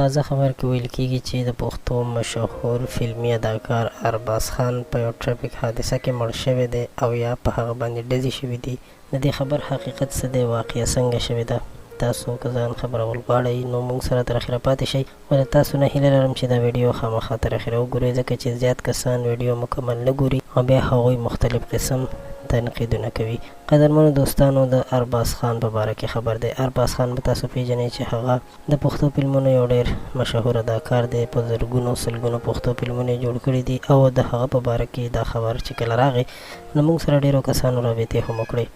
تازه خبر کې ویل کیږي چې د پښتو مشهور فلمي اداکار ارباز خان په یو ټریفک حادثه کې مړ شوی دی او یا په هغه باندې ډزې شوې دي. د دې خبر حقیقت څه دی، واقعه څنګه شوې ده؟ تاسو که ځان خبرول غواړئ نو موږ سره تر اخره پاتې شئ. خو له تاسو نه هیله لرم چې دا ویډیو خامخا تر اخره وګورئ ځکه چې زیات کسان ویډیو مکمل نه ګوري او بیا هغوی مختلف قسم تنقیدونه کوي. قدرمنو دوستانو د ارباز خان په باره کې خبر دی. ارباز خان به تاسو پیژنئ چې هغه د پښتو فلمونو یو ډیر مشهور اداکار دی، په زرګونو سلګونو پښتو فلمونه یې جوړ کړي دي او د هغه په باره کې دا خبر چې کله راغی نو موږ سره ډیرو کسانو رابطې هم وکړې.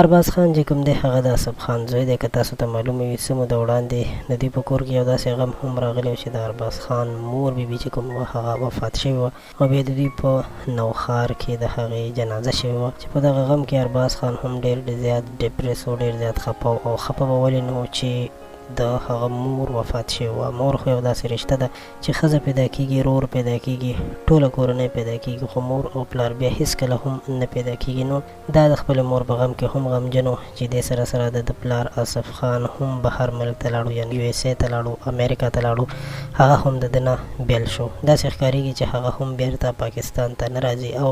ارباز خان چې کوم دی هغه د اصف خان زوی دی، که تاسو ته معلومه وي څه موده وړاندې د دوی په کور کې یو داسې غم هم راغلی و چې د ارباز خان مور بي بي چې کومه وه هغه وفات شوې وه او بیا د دوی په نوښار کې د هغې جنازه شوې وه چې په دغه غم کې ارباز خان هم ډیر زیات ډیپریس و، ډیر زیات خپه و او خپه به ولې نه و چې د هغه مور وفات شوې وه. مور خو یو داسې رشته ده چې ښځه پیدا کیږي، رور پیدا کیږي، ټوله کورنۍ پیدا کیږي خو مور او پلار بیا هیڅکله هم نه پیدا کیږي نو دا د خپلې مور په غم کې هم غمجن و چې دې سره سره د ده پلار اصف خان هم بهر ملک ته لاړو یعنې یو ایس ای ته لاړو، امریکا ته لاړو، هغه هم د ده نه بېل شو. داسې ښکاریږي چې هغه هم بېرته پاکستان ته نه راځي او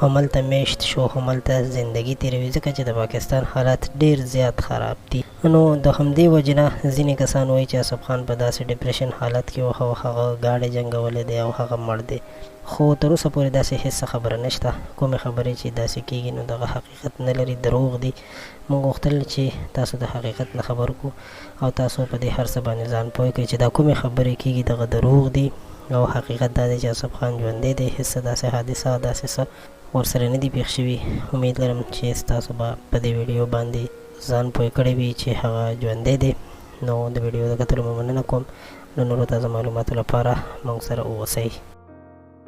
هملته مېشت شو، هملته زندګي تېروي ځکه چې د پاکستان حالات ډېر زیات خراب دي. نو د همدې وجې نه ځینې کسان وایي چې اصف خان په داسې ډیپریشن حالت کې و او هغه ګاډی جنګولی دی او هغه مړ دی. خو تر اوسه پورې داسې هېڅ څه خبره نشته، کومې خبرې چې داسې کېږي نو دغه حقیقت نه لري، دروغ دي. موږ غوښتل چې تاسو د حقیقت نه خبر کړو او تاسو په دې هر څه باندې ځان پوه کړئ چې دا کومې خبرې کېږي دغه دروغ دي او حقیقت دا دی چې اصف خان ژوندی دی، هېڅ څه داسې حادثه او داسې څه ورسره نه دي پېښ شوي. امید لرم چې تاسو به په دې ویډیو باندې ځان پوه کړی وي چې هغه ژوندی دی. نو د ویډیو د کتلو مو مننه کوم. د نورو تازه معلوماتو لپاره موږ سره اوسئ.